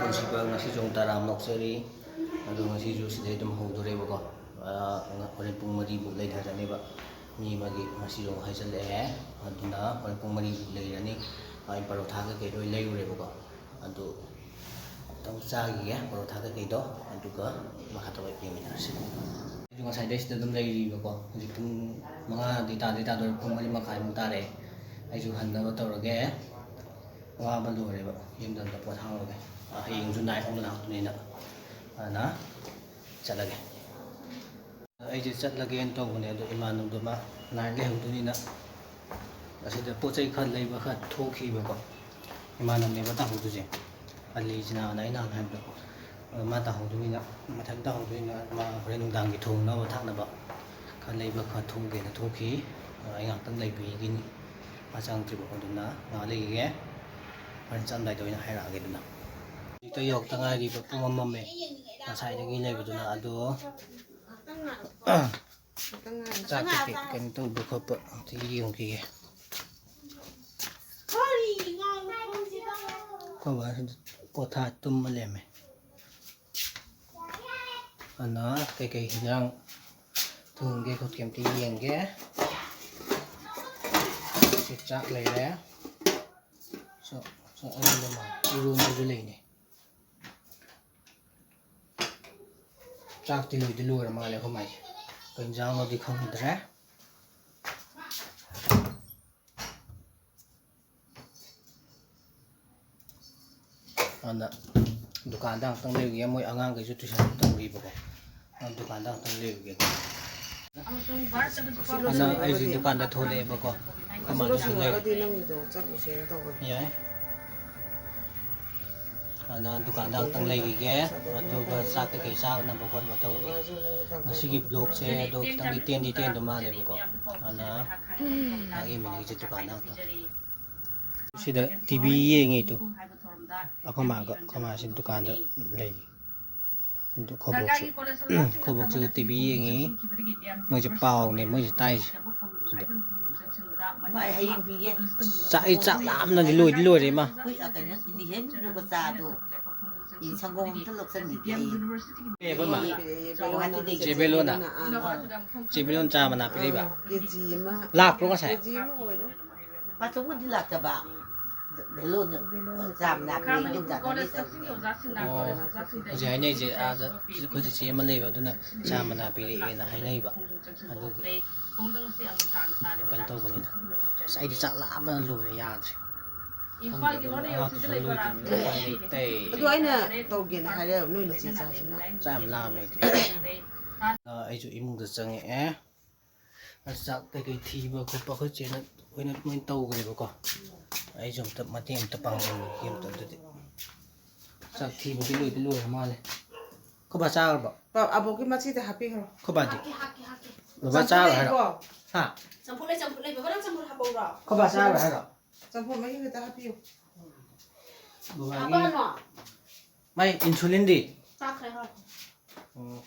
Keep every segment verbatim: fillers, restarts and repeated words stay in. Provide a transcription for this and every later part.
ꯄꯨꯟꯁꯤꯕ ꯉꯁꯤꯁꯨ ꯑꯃꯨꯛ ꯇꯔꯥꯝ ꯑꯣꯛꯆꯔꯤ꯫ ꯑꯗꯣ ꯉꯁꯤꯁꯨ ꯁꯤꯗꯩ ꯑꯗꯨꯝ ꯍꯧꯗꯣꯔꯦꯕꯀꯣ꯫ ꯑꯥ, ꯍꯣꯔꯦꯟ ꯄꯨꯡ ꯃꯔꯤꯕꯨꯛ ꯂꯩꯊꯔꯅꯦꯕ꯫ ꯃꯤ ꯑꯃꯒꯤ ꯉꯁꯤꯁꯨ ꯑꯃꯨꯛ ꯍꯥꯏꯖꯜꯂꯛꯑꯦ꯫ ꯑꯗꯨꯅ ꯍꯣꯔꯦꯟ ꯄꯨꯡ ꯃꯔꯤꯕꯨꯛ ꯂꯩꯔꯅꯤ꯫ ꯑꯩ ꯄꯔꯣꯊꯥ ꯀꯩꯀꯩ ꯂꯣꯏ ꯂꯩꯔꯨꯔꯦꯕꯀꯣ꯫ ꯑꯗꯨ ꯑꯃꯨꯛꯇꯪ ꯆꯥꯈꯤꯒꯦ ꯄꯔꯣꯊꯥ ꯀꯩꯀꯩꯗꯣ, ꯑꯗꯨꯒ ꯃꯈꯥ ꯇꯧꯔ ꯌꯦꯡꯃꯤꯟꯅꯔꯁꯤ꯫ ꯑꯩꯁꯨ ꯉꯁꯥꯏꯗꯩ ꯁꯤꯗ ꯑꯗꯨꯝ ꯂꯩꯔꯤꯕꯀꯣ꯫ ꯍꯧꯖꯤꯛ ꯄꯨꯡ ꯃꯉꯥꯗꯤ ꯇꯥꯗꯤ ꯇꯥꯗꯣꯔꯦ, ꯄꯨꯡ ꯃꯔꯤ ꯃꯈꯥꯏꯃꯨꯛ ꯇꯥꯔꯛꯑꯦ꯫ ꯑꯩꯁꯨ ꯍꯟꯅꯕ ꯇꯧꯔꯒꯦ꯫ ꯋꯥꯕ ꯂꯣꯏꯔꯦꯕ꯫ ꯌꯨꯝꯗ ꯑꯝꯇ ꯄꯣꯊꯥꯍꯧꯔꯒꯦ꯫ ꯍꯌꯦꯡꯁꯨ ꯅꯥꯏꯠ ꯑꯃꯨꯛ ꯂꯥꯛꯇꯣꯏꯅꯤꯅ꯫ ꯑꯗꯨꯅ ꯆꯠꯂꯒꯦ꯫ ꯑꯩꯁꯦ ꯆꯠꯂꯒꯦꯅ ꯇꯧꯕꯅꯦ, ꯑꯗꯣ ꯏꯃꯥꯟꯅꯕꯗꯣ ꯃꯥ ꯅꯥꯏꯠ ꯂꯩꯍꯧꯗꯣꯏꯅꯤꯅ ꯑꯁꯤꯗ ꯄꯣꯠ ꯆꯩ ꯈꯔ ꯂꯩꯕ ꯈꯔ ꯊꯣꯛꯈꯤꯕꯀꯣ꯫ ꯏꯃꯥꯟꯅꯕꯅꯦꯕ ꯇꯥꯍꯧꯗꯣꯏꯁꯦ꯫ ꯑꯂꯤꯁꯤꯅ ꯑꯩꯅ ꯍꯥꯟꯅ ꯍꯥꯏꯕꯗꯣ꯫ ꯑꯗꯣ ꯃꯥ ꯇꯥꯍꯧꯗꯣꯏꯅꯤꯅ, ꯃꯊꯟ ꯇꯥꯍꯧꯗꯣꯏꯅꯤꯅ ꯃꯥ ꯍꯣꯔꯦꯟ ꯅꯨꯡꯗꯥꯡꯒꯤ ꯊꯣꯡꯅꯕ ꯊꯥꯛꯅꯕ ꯈꯔ ꯂꯩꯕ ꯈꯔ ꯊꯣꯛꯎꯒꯦꯅ ꯊꯣꯛꯈꯤ꯫ ꯑꯗꯣ ꯑꯩ ꯉꯥꯛꯇꯪ ꯂꯩꯕꯤꯒꯤꯅꯤ꯫ ꯃꯥ ꯆꯪꯗ꯭ꯔꯤꯕ ꯑꯗꯨꯅ ꯉꯥꯏꯍꯥꯛ ꯂꯩꯈꯤꯒꯦ꯫ ꯍꯣꯔꯦꯟ ꯆꯠꯂꯝꯗꯥꯏꯗ ꯑꯣꯏꯅ ꯍꯥꯏꯔꯛꯑꯒꯦ ꯑꯗꯨꯅ꯫ ꯍꯧꯖꯤꯛꯇ ꯌꯧꯔꯛꯇ ꯉꯥꯏꯔꯤꯕ ꯄꯨꯡ ꯑꯃ ꯃꯝꯃꯦ ꯉꯁꯥꯏꯗꯒꯤ ꯂꯩꯕꯗꯨꯅ꯫ ꯑꯗꯣ ꯆꯥꯛ ꯀꯩꯀꯩ ꯀꯩꯅꯣ ꯇꯧꯕ ꯈꯣꯠꯄ ꯑꯝꯇ ꯌꯦꯡꯈꯤꯒꯦ꯫ ꯑꯩꯈꯣꯏ ꯕꯥꯁꯤꯗ ꯄꯣꯊꯥ ꯇꯨꯝꯃ ꯂꯩꯔꯝꯃꯦ꯫ ꯑꯗꯨꯅ ꯀꯩꯀꯩ ꯍꯤꯟꯖꯥꯡ ꯊꯣꯡꯒꯦ ꯈꯣꯠꯀꯦ ꯑꯝꯇ ꯌꯦꯡꯒꯦ꯫ ꯁꯤ ꯆꯥꯛ ꯂꯩꯔꯦ꯫ ꯁꯣ-, ꯁꯣ-, ꯑꯔꯣꯟꯕ ꯃꯥꯜꯂꯦ꯫ ꯏꯔꯣꯟꯕꯁꯨ ꯂꯩꯅꯦ꯫ ꯆꯥꯛꯇꯤ ꯂꯣꯏꯗꯤ ꯂꯣꯏꯔ ꯃꯥꯜꯂꯦ ꯑꯩꯈꯣꯏ ꯃꯥꯏꯁꯦ꯫ ꯀꯩ ꯏꯟꯖꯥꯡꯅꯣꯗꯤ ꯈꯪꯗ꯭ꯔꯦ꯫ ꯑꯗꯨꯅ ꯗꯨꯀꯥꯟꯗ ꯉꯥꯛꯇꯪ ꯂꯩꯔꯨꯒꯦ꯫ ꯃꯣꯏ ꯑꯉꯥꯡꯈꯩꯁꯨ ꯇꯨꯏꯁꯟ ꯇꯧꯔꯤꯕꯀꯣ꯫ ꯑꯗꯨꯅ ꯗꯨꯀꯥꯟꯗ ꯉꯥꯛꯇꯪ ꯂꯩꯔꯨꯒꯦ꯫ ꯑꯗꯨꯅ ꯑꯩꯁꯨ ꯗꯨꯀꯥꯟꯗ ꯊꯣꯛꯂꯛꯑꯦꯕꯀꯣ꯫ ꯑꯩꯈꯣꯏ ꯃꯥꯗꯨꯁꯨ ꯂꯩꯔꯦ꯫ ꯅꯪꯒꯤꯗꯣ ꯆꯠꯂꯨꯁꯦꯅ ꯇꯧꯕꯅꯦ꯫ ꯌꯥꯏ꯫ ꯑꯗꯨꯅ ꯗꯨꯀꯥꯟꯗ ꯉꯥꯛꯇꯪ ꯂꯩꯈꯤꯒꯦ, ꯑꯗꯨꯒ ꯆꯥꯛ ꯀꯩꯀꯩ ꯆꯥꯅꯕ ꯈꯣꯠꯅꯕ ꯇꯧꯔꯒꯦ꯫ ꯉꯁꯤꯒꯤ vlogꯁꯦ ꯑꯗꯣ ꯈꯤꯇꯪꯗꯤ ꯇꯦꯟꯗꯤ ꯇꯦꯟꯗꯧ ꯃꯥꯜꯂꯦꯕꯀꯣ꯫ ꯑꯗꯨꯅ ꯉꯥꯏꯍꯥꯛ ꯌꯦꯡꯃꯤꯟꯅꯈꯤꯁꯦ ꯗꯨꯀꯥꯟꯗ ꯉꯥꯛꯇꯪ꯫ ꯁꯤꯗ ꯇꯤ ꯚꯤ ꯌꯦꯡꯉꯤ ꯇꯨ꯫ ꯑꯩꯈꯣꯏ ꯃꯥꯒ, ꯑꯩꯈꯣꯏ ꯃꯥꯁꯤ ꯗꯨꯀꯥꯟꯗ ꯂꯩ꯫ ꯑꯗꯨ ꯈꯣꯏꯕꯣꯛꯁꯨ, ꯈꯣꯏꯕꯣꯛꯁꯨ ꯇꯤ ꯚꯤ ꯌꯦꯡꯉꯤ꯫ ꯃꯣꯏꯁꯦ ꯄꯥꯎꯅꯦ ꯃꯣꯏꯁꯦ ꯇꯥꯏꯁꯦ ꯁꯤꯗ꯫ ꯃꯥꯏ ꯍꯌꯦꯡ ꯄꯤꯒꯦ꯫ ꯆꯥꯛ, ꯑꯩ ꯆꯥꯛ ꯂꯥꯝꯅꯗꯤ ꯂꯣꯏꯗꯤ ꯂꯣꯏꯔꯦ ꯏꯃꯥ꯫ ꯑꯩꯈꯣꯏ, ꯑ, ꯀꯩꯅꯣ, ꯏꯟꯗꯤꯌꯟ ꯃꯆꯥꯗꯣ꯫ ꯁꯪꯒꯣꯝ ꯑꯝꯇ ꯂꯧꯁꯟꯕꯤꯒꯦ ꯑꯩ꯫ ꯑꯦ, ꯕꯦꯝꯃ꯫ ꯒꯨꯋꯥꯍꯥꯇꯤꯗꯒꯤ꯫ ꯆꯦ ꯕꯦꯂꯣꯅ? ꯑꯥ꯫ ꯆꯦ ꯕꯦꯂꯣꯅ ꯆꯥ ꯃꯅꯥ ꯄꯤꯔꯛꯏꯕ? ꯑꯥ, ꯀꯦ ꯖꯤ ꯑꯃ꯫ ꯂꯥꯛꯄ꯭ꯔꯣ ꯉꯁꯥꯏ? ꯀꯦ ꯖꯤ ꯑꯃ ꯑꯣꯏꯔꯣ꯫ ꯄꯥꯊꯧꯕꯨꯗꯤ ꯂꯥꯛꯇꯕ꯫ ꯕꯦꯂꯣꯅ ꯆꯥ ꯃꯅꯥ ꯄꯤꯔꯛꯏ, ꯏꯗꯣꯝꯆꯥ ꯅꯪꯒꯤ ꯆꯠꯂꯨꯅꯦ꯫ ꯑꯣ, ꯍꯧꯖꯤꯛ ꯍꯥꯏꯅꯩꯁꯦ ꯑꯥꯗ ꯑꯩꯈꯣꯏ ꯆꯤꯆꯦ ꯑꯃ ꯂꯩꯕ, ꯑꯗꯨꯅ ꯆꯥ ꯃꯅꯥ ꯄꯤꯔꯛꯑꯦꯅ ꯍꯥꯏꯅꯩꯕ꯫ ꯑꯗꯨꯒꯤ ꯀꯩꯅꯣ ꯇꯧꯕꯅꯤꯗ꯫ ꯑꯁ, ꯑꯩꯗꯤ ꯆꯥꯛ ꯂꯥꯝꯕꯅ ꯂꯣꯏꯔꯦ, ꯌꯥꯗ꯭ꯔꯦ꯫ ꯈꯪꯗꯦ, ꯑꯗꯨꯅ ꯑꯉꯥꯡꯗꯨꯁꯨ ꯂꯣꯏꯗ꯭ꯔꯤꯕꯅꯤꯅ ꯎꯄꯥꯏ ꯂꯩꯇꯦ꯫ ꯑꯗꯨ ꯑꯩꯅ ꯇꯧꯒꯦꯅ ꯍꯥꯏꯔꯦ, ꯅꯣꯏ ꯅꯆꯤꯟ ꯆꯥꯁꯤꯅ꯫ ꯆꯥꯛ ꯌꯥꯝ ꯂꯥꯝꯃꯦ ꯑꯩꯗꯤ꯫ ꯑ, ꯑꯩꯁꯨ ꯏꯃꯨꯡꯗ ꯆꯪꯉꯛꯑꯦ꯫ ꯑꯁ, ꯆꯥꯛ ꯀꯩꯀꯩ ꯊꯤꯕ ꯈꯣꯠꯄ ꯑꯩꯈꯣꯏ ꯆꯦꯅ ꯂꯣꯏꯅ, ꯂꯣꯏꯅ ꯇꯧꯈ꯭ꯔꯦꯕꯀꯣ꯫ ꯑꯩꯁꯨ ꯑꯝꯇ ꯃꯇꯦꯡ ꯑꯝꯇ ꯄꯥꯡꯖꯟꯒꯦ ꯑꯝꯇ ꯑꯗꯨꯗꯤ꯫ ꯆꯥꯛ ꯊꯤꯕꯗꯤ ꯂꯣꯏꯗꯤ ꯂꯣꯏꯔ ꯃꯥꯜꯂꯦ꯫ ꯑꯩꯈꯣꯏ ꯕꯥ ꯆꯥꯈ꯭ꯔꯕꯣ? ꯑ-, ꯑꯕꯣꯛꯀꯤ ꯃꯆꯤꯗ ꯍꯥꯞꯄꯤꯈ꯭ꯔꯣ꯫ ꯑꯩꯈꯣꯏ ꯕꯥꯗꯤ? ꯍꯥꯞꯀꯦ, ꯍꯥꯞꯀꯦ, ꯍꯥꯞꯀꯦ꯫ ꯕꯕꯥ ꯆꯥꯔꯣꯏ ꯍꯥꯏꯔꯣ? ꯂꯩꯀꯣ? ꯍꯥ? ꯆꯝꯐꯨꯠ ꯂꯩ, ꯆꯝꯐꯨꯠ ꯂꯩ꯫ ꯕꯕꯥ, ꯅꯪ ꯆꯝꯐꯨꯠ ꯍꯥꯞꯄꯛꯎꯔꯣ? ꯑꯩꯈꯣꯏ ꯕꯥ ꯆꯥꯔꯣꯏ ꯍꯥꯏꯔꯣ? ꯆꯝꯐꯨꯠ ꯃꯍꯤ ꯈꯛꯇ ꯍꯥꯞꯄꯤꯌꯨ꯫ ꯕꯕꯥꯒꯤ ꯍꯥꯞꯄꯛꯑꯅꯣ? ꯃꯥꯏ ꯏꯟꯁꯨꯂꯤꯟꯗꯤ? ꯆꯥꯈ꯭ꯔꯦ, ꯍꯣꯏ꯫ ꯑꯣ꯫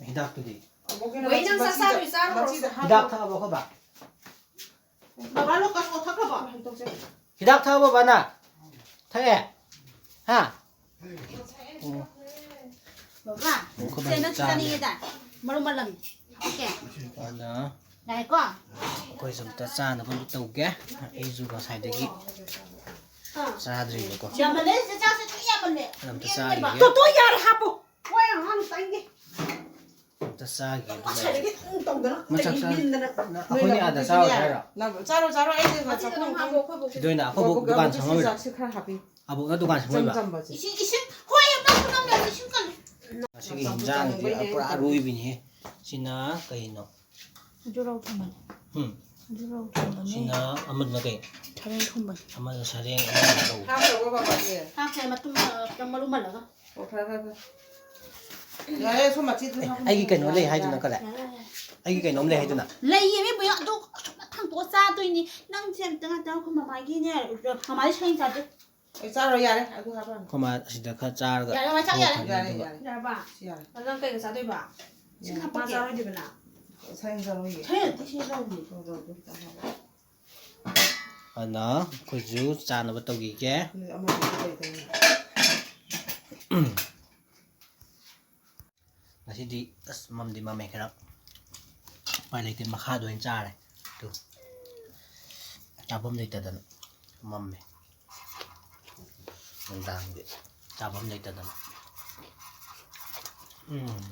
ꯍꯤꯗꯥꯛꯇꯨꯗꯤ? ꯑꯕꯣꯛꯀꯤꯅ ꯋꯥꯏ, ꯅꯪ ꯆꯥꯛ ꯃꯆꯤꯗ, ꯆꯥꯗꯣꯏ ꯆꯥꯔꯨꯔꯣ꯫ ꯃꯆꯤꯗ ꯍꯥꯞꯄꯣ꯫ ꯍꯤꯗꯥꯛ ꯊꯛꯑꯕꯣ ꯑꯩꯈꯣꯏ ꯕꯥ? ꯕꯕꯥ ꯂꯣꯀꯁ ꯊꯛꯈ꯭ꯔꯕꯣ? ꯍꯤꯗꯥꯛ ꯊꯛꯑꯕꯣ ꯕꯥꯅ? ꯊꯛꯑꯦ? ꯍꯥ? ꯑꯣ꯫ ꯕꯕꯥ, ꯑꯩꯈꯣꯏ ꯁꯦ ꯕꯥꯅ ꯅꯪ ꯆꯥꯅꯤꯡꯉꯦꯗꯥꯏ? ꯃꯔꯨ ꯃꯂꯝ꯫ ꯑꯣꯀꯦ꯫ ꯑꯗꯨꯅ ꯌꯥꯏꯀꯣ? ꯑꯩꯈꯣꯏꯁꯨ ꯑꯝꯇ ꯆꯥꯅꯕ ꯑꯝꯇ ꯇꯧꯒꯦ꯫ ꯑꯩꯁꯨ ꯉꯁꯥꯏꯗꯒꯤ ꯑꯥ꯫ ꯆꯥꯗ꯭ꯔꯤꯕꯀꯣ꯫ ꯌꯥꯝꯃꯜꯂꯦ, ꯁꯦ ꯆꯥꯛꯁꯦ ꯊꯤ ꯌꯥꯝꯃꯜꯂꯦ꯫ ꯑꯗꯨ ꯑꯝꯇ ꯆꯥꯈꯤꯒꯦ꯫ ꯇꯣ, ꯇꯣ, ꯌꯥꯔꯦ, ꯍꯥꯞꯄꯣ꯫ ꯍꯣꯏ, ꯑꯉꯥꯡ ꯆꯪꯒꯦ꯫ ꯑꯝꯇ ꯆꯥꯈꯤꯒꯦ ꯑꯗꯨꯒ꯫ ꯉꯁꯥꯏꯗꯒꯤ ꯇꯧꯗꯅ ꯃꯆꯥꯛ ꯆꯥ-, ꯅꯤꯟꯗꯅ ꯅ-, ꯑꯩꯈꯣꯏꯅꯤ ꯑꯥꯗ ꯆꯥꯔꯨꯁꯦ ꯍꯥꯏꯔꯣ? ꯅꯪ ꯆꯥꯔꯣ, ꯆꯥꯔꯣ, ꯑꯩꯗꯤ ꯃꯆꯤꯗ ꯆꯥꯛꯈꯨꯝ ꯑꯗꯨꯝ ꯍꯥꯞꯄꯣ, ꯑꯩꯈꯣꯏ ꯕꯣꯛꯀꯤ꯫ ꯊꯤꯗꯣꯏꯅ ꯑꯩꯈꯣꯏ ꯕꯣꯛ ꯕꯣꯛꯀꯤ ꯗꯨꯀꯥꯟ ꯑꯕꯣꯛꯀꯤ ꯁꯪꯉꯝꯃꯣꯏꯗ꯭ꯔꯣ? ꯆꯨꯖꯥꯛꯁꯦ ꯈꯔ ꯍꯥꯞꯄꯤ꯫ ꯑꯕꯣꯛꯅ ꯗꯨꯀꯥꯟ ꯏꯆꯝ ꯁꯪꯉꯝꯃꯣꯏꯕ? ꯆꯝꯕꯁꯦ꯫ ꯏꯁꯤꯡ, ꯏꯁꯤꯡ, ꯍꯣꯏ, ꯑꯕꯣꯛ ꯅꯪꯅ ꯏꯁꯤꯡ ꯀꯜꯂꯨ꯫ ꯉꯁꯤꯒꯤ ꯍꯤꯟꯖꯥꯡꯗꯤ ꯄꯨꯔꯥ ꯑꯔꯣꯏꯕꯤꯅꯤꯍꯦ꯫ ꯁꯤꯅ ꯀꯩꯅꯣ? ꯑꯗꯨ ꯔꯧ ꯊꯣꯡꯕꯅꯤ꯫ ꯎꯝ꯫ ꯑꯗꯨ ꯔꯧ ꯊꯣꯡꯕꯅꯤ꯫ ꯁꯤꯅ ꯑꯃꯗꯨꯅ ꯀꯩ? ꯁꯔꯦꯡ ꯊꯣꯡꯕꯅꯤ꯫ ꯑꯃꯅ ꯁꯔꯦꯡ, ꯑꯃꯅ ꯔꯧ꯫ ꯍꯥꯞꯈ꯭ꯔꯕꯣ ꯕꯕꯥꯒꯤ? ꯍꯥꯞꯈ꯭ꯔꯦ, ꯃꯇꯨꯝ, ꯑ, ꯈꯤꯇꯪ ꯃꯔꯨ ꯃꯜꯂꯒ꯫ ꯑꯣ, ꯐꯔꯦ, ꯐꯔꯦ, ꯐꯔꯦ꯫ ꯌꯥꯔꯦ, ꯁꯣꯝ ꯃꯆꯤꯗꯨ ꯑꯦ, ꯍꯥꯞꯄꯣ꯫ ꯑꯩꯒꯤ ꯀꯩꯅꯣ ꯂꯩ ꯍꯥꯏꯗꯨꯅ ꯀꯗꯥꯏ? ꯌꯥꯔꯦ, ꯌꯥꯔꯦ, ꯌꯥꯔꯦ꯫ ꯑꯩꯒꯤ ꯀꯩꯅꯣꯝ ꯂꯩ ꯍꯥꯏꯗꯨꯅ? ꯂꯩꯌꯦꯃꯤ ꯕꯣꯌꯥ, ꯑꯗꯨ ꯑꯁꯨꯝꯅ ꯊꯥꯡꯗꯣꯛꯑ ꯆꯥꯗꯣꯏꯅꯤ꯫ ꯅꯪꯁꯦ ꯑꯝꯇ ꯉꯥꯛꯇꯪ ꯑꯩꯈꯣꯏ ꯃꯃꯥꯒꯤꯅꯦ, ꯃꯃꯥꯒꯤ ꯁꯔꯦꯡ ꯆꯥꯗꯦ꯫ ꯑꯩ ꯆꯥꯔꯣꯏ, ꯌꯥꯔꯦ, ꯑꯗꯨ ꯍꯥꯞꯄꯅꯨ꯫ ꯑꯩꯈꯣꯏ ꯃꯥ ꯑꯁꯤꯗ ꯈꯔ ꯆꯥꯔꯒ ꯌꯥꯔꯦ, ꯃꯆꯥ ꯌꯥꯔꯦ꯫ ꯇꯣꯛꯈ꯭ꯔꯅꯤ ꯌꯥꯔꯦ, ꯑꯗꯨꯒ꯫ ꯌꯥꯔꯦ꯫ ꯌꯥꯔꯕ? ꯁꯤ ꯌꯥꯔꯦ꯫ ꯑꯗꯣ ꯅꯪ ꯀꯩꯒ ꯆꯥꯗꯣꯏꯕ? ꯏꯁꯤꯡ ꯌꯥꯔꯦ, ꯃꯥ ꯍꯥꯞꯄꯛꯀꯦ? ꯆꯥꯔꯣꯏꯗꯕꯅ? ꯁꯔꯦꯡ ꯆꯥꯔꯣꯏꯌꯦ꯫ ꯁꯔꯦꯡ ꯅꯠꯇꯦ, ꯁꯤ ꯔꯧꯅꯤ꯫ ꯔꯧꯗꯣ ꯈꯤꯇꯪ ꯍꯥꯞꯄꯣ꯫ ꯑꯗꯨꯅ ꯑꯩꯈꯣꯏꯁꯨ ꯆꯥꯅꯕ ꯇꯧꯈꯤꯒꯦ꯫ ꯑꯗꯨꯗꯤ ꯑꯃꯗꯨꯗꯤ ꯀꯩꯗꯧꯅꯤ? ꯉꯁꯤꯗꯤ ꯑꯁ ꯃꯝꯗꯤ ꯃꯝꯃꯦ ꯈꯔ꯫ ꯎꯄꯥꯏ ꯂꯩꯇꯦ, ꯃꯈꯥꯗ ꯑꯣꯏꯅ ꯆꯥꯔꯦ꯫ ꯇꯨ꯫ ꯆꯥꯐꯝ ꯂꯩꯇꯗꯅ ꯃꯝꯃꯦ꯫ ꯅꯨꯡꯗꯥꯡꯒꯤ ꯆꯥꯐꯝ ꯂꯩꯇꯗꯅ꯫ ꯎꯝ꯫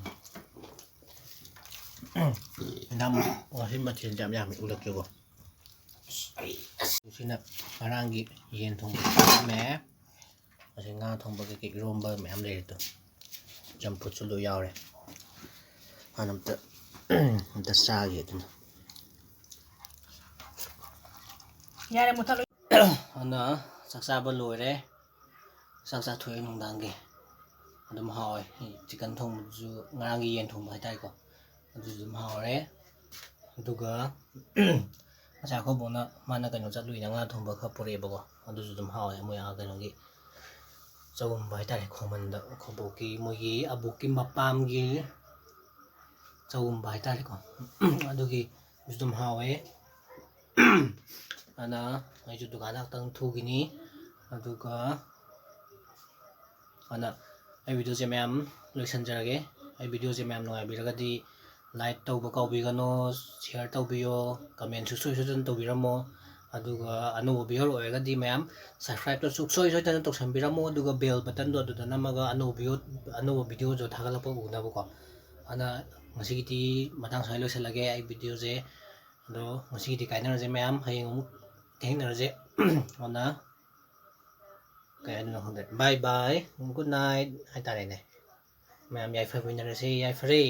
ꯏꯟꯖꯥꯡ ꯉꯁꯤ ꯃꯊꯦꯜꯁꯦ ꯌꯥꯝ ꯌꯥꯝꯃꯤ, ꯎꯠꯂꯛꯀꯦꯀꯣ꯫ ꯁꯤꯅ ꯉꯔꯥꯡꯒꯤ ꯌꯦꯟ ꯊꯣꯡꯕ ꯂꯩꯔꯝꯃꯦ꯫ ꯑꯁꯤ ꯉꯥ ꯊꯣꯡꯕ ꯀꯩꯀꯩ, ꯏꯔꯣꯝꯕ ꯃꯌꯥꯝ ꯂꯩꯔꯦ ꯑꯗꯣ꯫ ꯆꯝꯐꯨꯠꯁꯨ ꯂꯣꯏ ꯌꯥꯎꯔꯦ꯫ ꯍꯥꯟꯅ ꯑꯝꯇ, ꯑꯝꯇ ꯆꯥꯒꯦ ꯑꯗꯨꯅ꯫ ꯌꯥꯔꯦ, ꯃꯨꯊꯠꯂꯣ꯫ ꯑꯗꯨꯅ ꯆꯥꯛ ꯆꯥꯕ ꯂꯣꯏꯔꯦ꯫ ꯆꯥꯛ ꯆꯥꯊꯣꯛꯑꯦ ꯅꯨꯡꯗꯥꯡꯒꯤ꯫ ꯑꯗꯨꯝ ꯍꯥꯎꯋꯦ꯫ ꯆꯤꯛꯀꯟ ꯊꯣꯡꯕꯗꯨꯁꯨ, ꯉꯔꯥꯡꯒꯤ ꯌꯦꯟ ꯊꯣꯡꯕ ꯍꯥꯏꯇꯥꯔꯦꯀꯣ꯫ ꯑꯗꯨꯁꯨ ꯑꯗꯨꯝ ꯍꯥꯎꯔꯦ꯫ ꯑꯗꯨꯒ ꯉꯁꯥꯏ ꯑꯩꯈꯣꯏ ꯕꯣꯛꯅ, ꯃꯥꯅ ꯀꯩꯅꯣ ꯆꯠꯂꯨꯏꯅ ꯉꯥ ꯊꯣꯡꯕ ꯈꯔ ꯄꯨꯔꯛꯑꯦꯕꯀꯣ꯫ ꯑꯗꯨꯁꯨ ꯑꯗꯨꯝ ꯍꯥꯎꯋꯦ꯫ ꯃꯣꯏ ꯑꯥ ꯀꯩꯅꯣꯒꯤ ꯆꯥꯛꯎꯝꯕ ꯍꯥꯏꯇꯥꯔꯦ, ꯈꯣꯡꯃꯟꯗ ꯑꯩꯈꯣꯏ ꯕꯣꯛꯀꯤ, ꯃꯣꯏꯒꯤ ꯑꯕꯣꯛꯀꯤ ꯃꯄꯥꯝꯒꯤ ꯆꯥꯛꯎꯝꯕ ꯍꯥꯏꯇꯥꯔꯦꯀꯣ꯫ ꯑꯗꯨꯒꯤ ꯑꯗꯨꯝ ꯍꯥꯎꯋꯦ꯫ ꯑꯗꯨꯅ ꯑꯩꯁꯨ ꯗꯨꯀꯥꯟꯗ ꯈꯛꯇꯪ ꯊꯣꯛꯈꯤꯅꯤ꯫ ꯑꯗꯨꯒ ꯑꯗꯨꯅ ꯑꯩ ꯚꯤꯗꯤꯑꯣꯁꯦ ꯃꯌꯥꯝ ꯂꯣꯏꯁꯤꯟꯖꯔꯒꯦ꯫ ꯑꯩ ꯚꯤꯗꯤꯑꯣꯁꯦ ꯃꯌꯥꯝ ꯅꯨꯡꯉꯥꯏꯕꯤꯔꯒꯗꯤ like ꯇꯧꯕ ꯀꯥꯎꯕꯤꯒꯅꯣ, share ꯇꯧꯕꯤꯌꯣ, comment ꯁꯨꯡꯁꯣꯏ ꯁꯣꯏꯗꯅ ꯇꯧꯕꯤꯔꯝꯃꯣ꯫ ꯑꯗꯨꯒ ꯑꯅꯧꯕ viewer ꯑꯣꯏꯔꯒꯗꯤ ꯃꯌꯥꯝ subscribe ꯇꯣ ꯁꯨꯡꯁꯣꯏ ꯁꯣꯏꯗꯅ ꯇꯧꯁꯟꯕꯤꯔꯝꯃꯣ꯫ ꯑꯗꯨꯒ bell button ꯗꯣ ꯑꯗꯨꯗ ꯅꯝꯃꯒ ꯑꯅꯧꯕ video, ꯑꯅꯧꯕ ꯚꯤꯗꯤꯑꯣꯁꯨ ꯊꯥꯒꯠꯂꯛꯄ ꯎꯅꯕꯀꯣ꯫ ꯑꯗꯨꯅ ꯉꯁꯤꯒꯤꯗꯤ ꯃꯇꯥꯡ ꯁ꯭ꯋꯥꯏ ꯂꯣꯏꯁꯤꯜꯂꯒꯦ ꯑꯩ ꯚꯤꯗꯤꯑꯣꯁꯦ꯫ ꯑꯗꯣ ꯉꯁꯤꯒꯤꯗꯤ ꯀꯥꯏꯅꯔꯁꯦ ꯃꯌꯥꯝ, ꯍꯌꯦꯡ ꯑꯃꯨꯛ ꯊꯦꯡꯅꯔꯁꯦ꯫ ꯑꯗꯨꯅ ꯀꯩ ꯍꯥꯏꯗꯣꯏꯅꯣ ꯈꯪꯗ꯭ꯔꯦ꯫ Bye bye, good night ꯍꯥꯏꯇꯥꯔꯦꯅꯦ꯫ ꯃꯌꯥꯝ ꯌꯥꯏꯐꯃꯤꯟꯅꯔꯁꯤ, ꯌꯥꯏꯐꯔꯦ꯫